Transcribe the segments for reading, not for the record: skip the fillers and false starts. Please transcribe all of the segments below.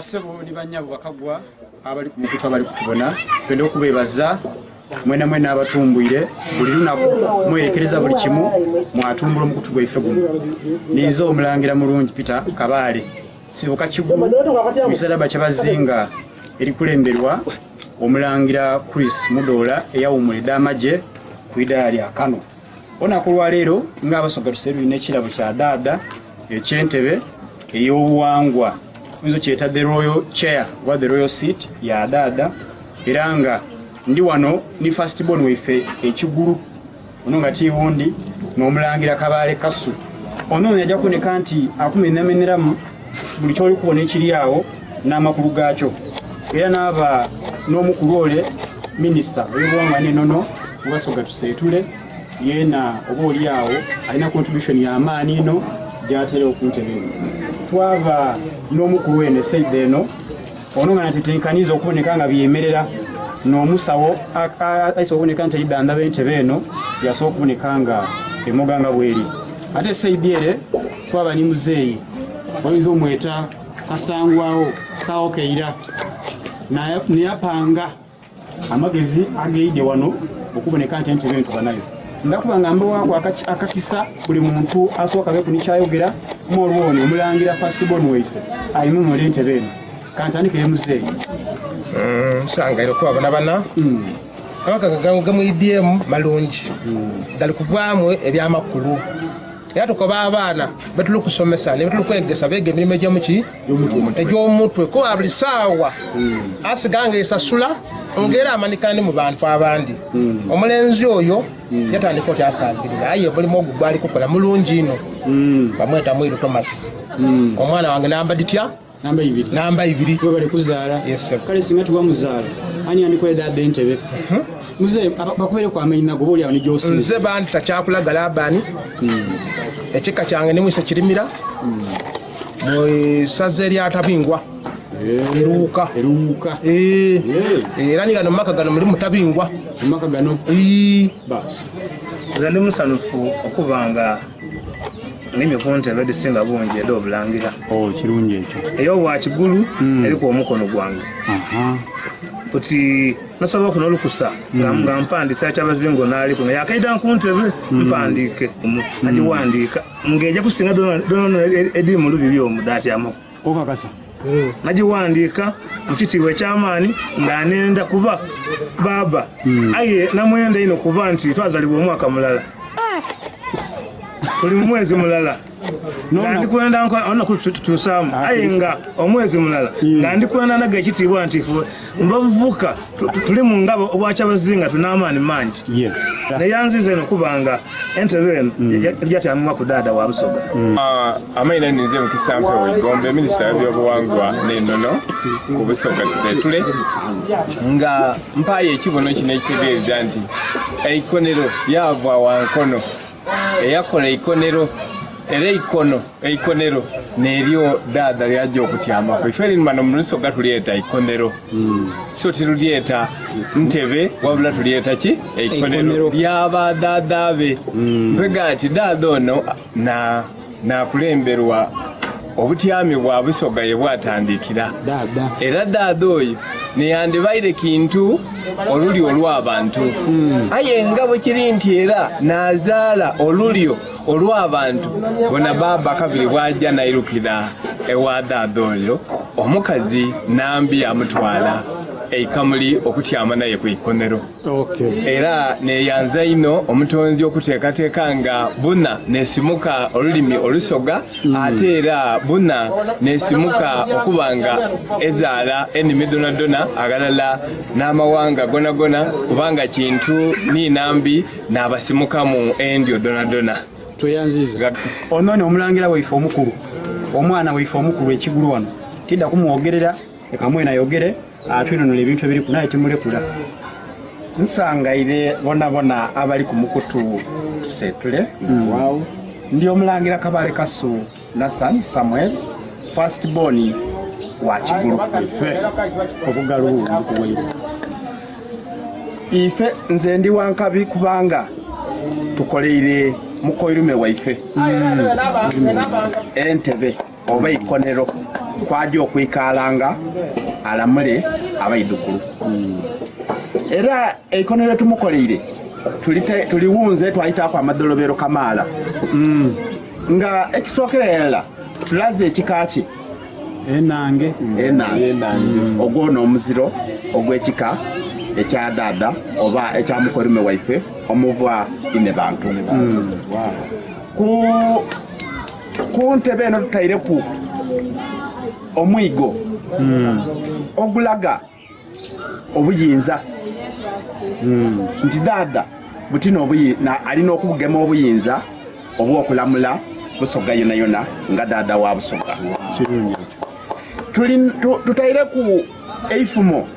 Basebo ni banyabo bakagwa abali ku mukutu abali kutubona twenda okubebaza mwena mwena abatumbwire buli lunaku mwerekereza buli kimu mwatumbula omukutu gwaife guno. Ninze omulangira mulungi Peter Kabaale sibuka Kigulu misalaba kyabazinga erikulemberwa omulangira Chris Mudoola eyawumula ed'amagye ku idaala lya Kano. Olunaku olwaleero nga Abasoga tuseerwire n'ekirabo kya dhaadha eky'entebe ey'obuwangwa oyinza okyeta the royal chair oba the royal seat ya dhaadha era nga ndi wano ni first born waife ekigulu ono nga tiwundi n'omulangira Kabaale Kasu ono ono yajja kuboneka nti akumenameneramu buli kyoli kubona ekiri awo n'amakulu gaakyo era n'aba n'omukulu ole minisita w'ebuwangwa n'ennono Mubasoga Tuseetule yeena oba oli awo alina contribution y'amaani ino gy'atera okuntebe eno twaba n'omukulu eno esaidi eno ono nga natetenkaniza okuboneka nga byemerera n'omusawo aisa okuboneka nti aidhandhaba entebe eno yasobola okuboneka nga emoga nga bweri ate esaidi ere twaba ni muzeeyi oyinza omweta kasangwawo kawo keira neyapanga amagezi ageide wano okuboneka nti entebe entuba nayo ndakuba nga mbawaku akakisa buli muntu asooka beku nikyayogera mwolwoni omulangira first born waife ayinunula entebe eno kantandikire muzeeyi mm, nsangaire okuba bona bana mm. amaka gamwidyemu malungi mm. gali kuvaamu ebyamakulu era tukoba abaana betuli kusomesa nebetuli kwegesa bega emirimu egyomuki egy'omutwe kuba buli saawa hmm. asigala nga esasula ngaera amanikana ne mu bantu abandi hmm. omulenzi oyo hmm. yatandika oti asagirira aye omulimu ogwo gwali kukola mulungi ino bamweta mwiru thomas omwana wange namba ditya namba ibiri namba ibiri webale kuzaala yes, kale singa tiwamuzaala ani yandikolera dada entebe hmm? muze bakubere ku amaina goba oli awo nijosi nze bantu takyakulaga labani hmm. ekika kyange nimwise kirimira hmm. mu isaza erya tabingwa eh, eruuka eruuka eh. Eh. era ni gano mumaka gano mulimu tabingwa mumaka gano basi nze ndi musanufu okuba nga Nnimi ku ntebe edhisinga bungi edh'obulangira. Oh, kirungi ekyo. Ey'obwa Kigulu mm. eriku omukono gwange. Kuti nasaba kuno olukusa nga mm. nga mpandiisa Kyabazinga ono aliku nga yakaida ku ntebe mm. mpandiike nagiwandiika ng'eja kusinga dhono edhiri mu lubiri omwo dhatyamaku. Okakasa? Nagiwandiika mu kitiibwa eky'amaani nga nenda kuba baaba aye namwenda inho kuba nti twazalibwa omwaka mulala. Tuli mu mwezi mulala. Nga ndi kwenda olunaku tutusaamu ah, aye nga omwezi mulala hmm. nga ndi kwenda naga ekitiibwa nti ife mubavubuka tuli mu ngabo obwakyabazinga tulina amaani mangi neyanziza eno kuba nga entebe eno hmm. yatyamibwa ku daada wa Busoga. Hmm. Ah, amaina ninze Mukisa Mpewo Igombe minisita w'ebyobuwangwa n'ennono ku Busoga tuseetule nga mpaayo ekibono kino ekitegeeza nti eikonero lyava wankono eyakola eikonero era eikono eikonero neryo daada lyaja okutyamaku ife erinumano mu lusoga tulyeta ikonero hmm. so tirulyeta ntebe wabula tulyeta ki eikonero lyaba daada be hmm. mpega nti daada ono na nakulemberwa obutyami bwa Busoga ye bwatandikira era daada oyo neyandibaire kintu olulyo olw'abantu hmm. aye nga bwe kiri nti era nazaala olulyo olw'abantu bona baaba kabiri bwajja nairukira ewa daada oyo omukazi Nambi amutwala eikamuli okutyama naye ku ikonero. Okay. Era neyanza inho omutonzi okuteekateeka nga buna nesimuka olulimi olusoga mm. ate era buna nesimuka okuba nga ezaala enimi dhonadhona aghalala n'amawanga gonagona kubanga kintu ni Nambi n'abasimukamu endyo dhonadhona. Tweyanziza. Ono ni omulangira waife omukulu, omwana waife omukulu ekigulu wano. Tidda kumwogerera, leka mwene ayogere. Atwinunula ebintu ebiriku naye timulekula. Nsangaire bonabona abali ku mukutu Tuseetule mm. Ndi omulangira Kabale Kasu Nathan Samuel first born wa Kigulu. Ife obugalo bukuwaire. Ife nze ndi wankabi kubanga tukoleire mukoirume waife mm. entebe. oba eikonero kwaja okwikaalanga alamule abaidhukulu. Era eikonero tumukoleire tuliwunze twalitaaku amadholobero kamaala nga ekisookera irala tulaze ekika kye Enange. Enange. Ogwo n'omuziro ogw'ekika ekya dhaadha oba ekya mukoirume waife omuva inhebantu. Ku, ku ntebe eno tutaireku omwigo ogulaga obuyinza nti dhaadha buti ali n'okugema obuyinza obw'okulamula Busoga yonayona nga dhaadha wa Busoga. Tutaireku eifumo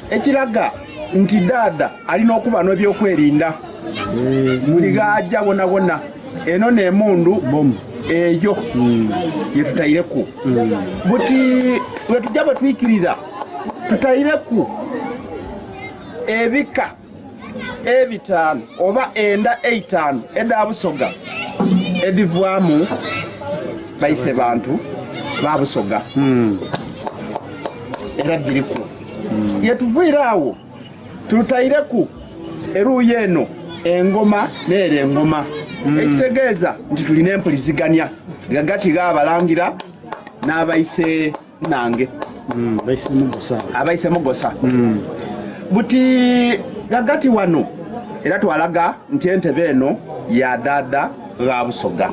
ekiraga nti dhaadha ali n'okuba n'ebyokwerinda buli gh'aja wonawona. Eno n'emundu eyo ye tutaireku. Buti bwe tuja bwe twikirira tutaireku ebika ebitaanu oba enda eitaanu edha Busoga edhivaamu baise bantu ba Busoga era dhiriku. Ye tuviire agho tutaireku eruuyi eno engoma n'ere engoma, ekitegeeza nti tulina empulizigania ghagati gh'abalangira n'abaise nange abaise mugosa. Buti ghagati wano era twalaga nti entebe eno ya dhaadha gha Busoga.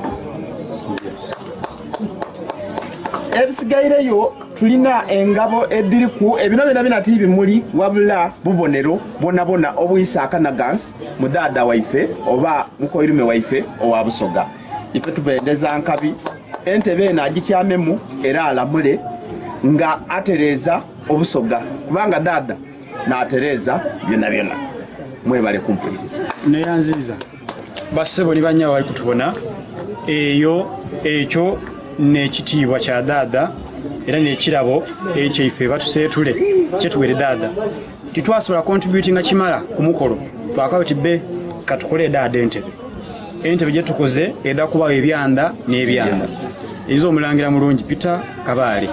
Ebisigaireyo tulina engabo edhiriku ebino byonabyona ti bimuli wabula bubonero bwonabwona obwisa akanaghansi mu dhaadha waife oba mukoirume waife owa Busoga. Ife tubendeza nkabi entebe eno agityamemu era alamule nga atereeza Obusoga kubanga dhaadha n'atereeza byonabyona. Mwebale kumpuliriza. Neyanziza bassebo ni bannyabo abali kutubona eyo, ekyo n'ekitiibwa kya dhaadha era n'ekirabo ekyaife batuseetule kyetuwere dhaadha. Titwasobola contributinga kimala ku mukolo, twakaba tuti be katukole dhaadha entebe. Entebe gyetukoze edha kubagho ebyanda n'ebyanda. Nze omulangira mulungi Peter Kabaale.